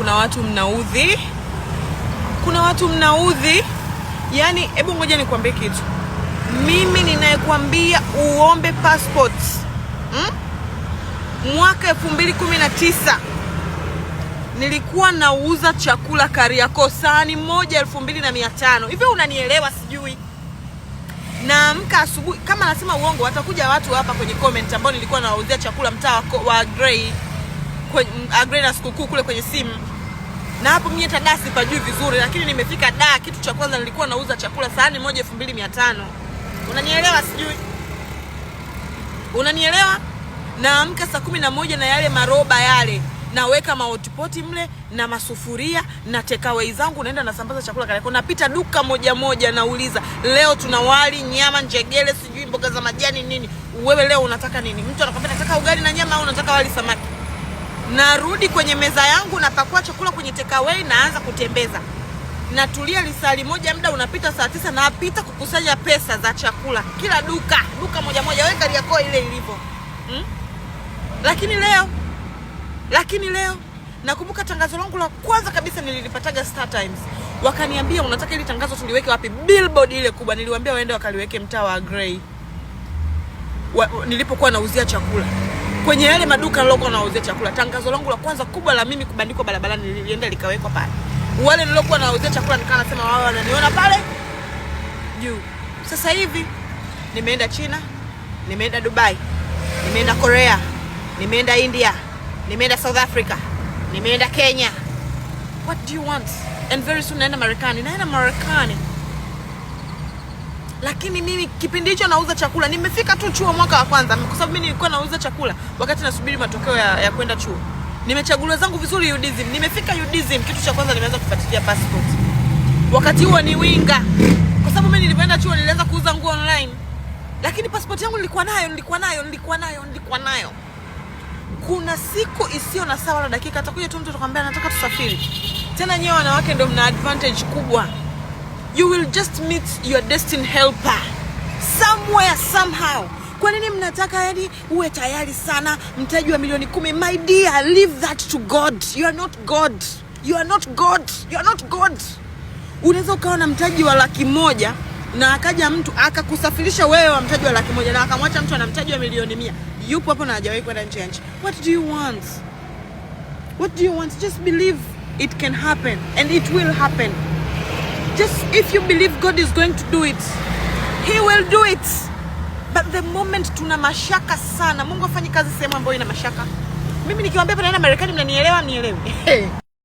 Kuna watu mnaudhi, kuna watu mnaudhi. Yani, hebu ngoja nikwambie kitu. Mimi ninayekuambia uombe passport, Mwaka 2019 nilikuwa nauza chakula Kariakoo, sahani moja 2500. Hivyo unanielewa? Sijui. Naamka asubuhi, kama nasema uongo, watakuja watu hapa kwenye comment ambao nilikuwa nawauzia chakula mtaa wa Grey, Grey na Sikukuu kule kwenye simu. Na hapo mimi hata da sipajui vizuri, lakini nimefika da, kitu cha kwanza nilikuwa nauza chakula sahani moja 2500. Unanielewa? Sijui. Unanielewa? Naamka saa 11 na yale maroba yale, naweka mahotpot mle na masufuria na takeaway zangu, naenda nasambaza chakula Kariakoo. Napita duka moja moja, nauliza, "Leo tuna wali, nyama, njegele, sijui mboga za majani, nini. Wewe leo unataka nini?" Mtu anakwambia, "Nataka ugali na nyama" au "Unataka wali samaki?" Narudi kwenye meza yangu, napakua chakula kwenye takeaway, naanza kutembeza. Natulia lisali moja, muda unapita saa 9, napita kukusanya pesa za chakula kila duka, duka moja moja, wewe Kariakoo ile ilivyo, Lakini leo nakumbuka tangazo langu la kwanza kabisa nililipataga Star Times. Wakaniambia, "Unataka ili tangazo tuliweke wapi?" Billboard ile kubwa. Niliwaambia waende wakaliweke mtaa wa Grey. Nilipokuwa nauzia chakula kwenye yale maduka nilokuwa nauzia chakula, tangazo langu la kwanza kubwa la mimi kubandikwa barabarani lilienda likawekwa pale. Wale nilokuwa nauzia chakula nikawa nasema wao wananiona pale juu. Sasa hivi nimeenda China, nimeenda Dubai, nimeenda Korea, nimeenda India, nimeenda South Africa, nimeenda Kenya. What do you want? And very soon naenda Marekani, naenda Marekani. Lakini mimi kipindi hicho nauza chakula, nimefika tu chuo mwaka wa kwanza, kwa sababu mimi nilikuwa nauza chakula wakati nasubiri matokeo ya kwenda chuo. Nimechaguliwa zangu vizuri UDSM, nimefika UDSM, kitu cha kwanza nimeanza kufuatilia passport. Wakati huo ni winga, kwa sababu mimi nilipoenda chuo nilianza kuuza nguo online, lakini passport yangu nilikuwa nayo, nilikuwa nayo, nilikuwa nayo, nilikuwa nayo. Kuna siku isiyo na saa wala dakika, atakuja tu mtu atakwambia, "Nataka tusafiri." Tena nyewe wanawake ndio mna advantage kubwa. You will just meet your destined helper somewhere, somehow. Kwa nini mnataka yani uwe tayari sana mtaji wa milioni 10? My dear, leave that to God. You are not God. You are not God. You are not God. Unaweza ukawa na mtaji wa 100,000 na akaja mtu akakusafirisha wewe wa mtaji wa 100,000 na akamwacha mtu ana mtaji wa milioni 100 yupo hapo na hajawahi kwenda nje ya nchi. What do you want? What do you want? Just believe it can happen and it will happen. Just if you believe God is going to do it, He will do it. But the moment tuna mashaka sana, Mungu afanye kazi sehemu ambayo ina mashaka. Mimi nikiwaambia hapa naenda Marekani, mnanielewa? Mnielewi?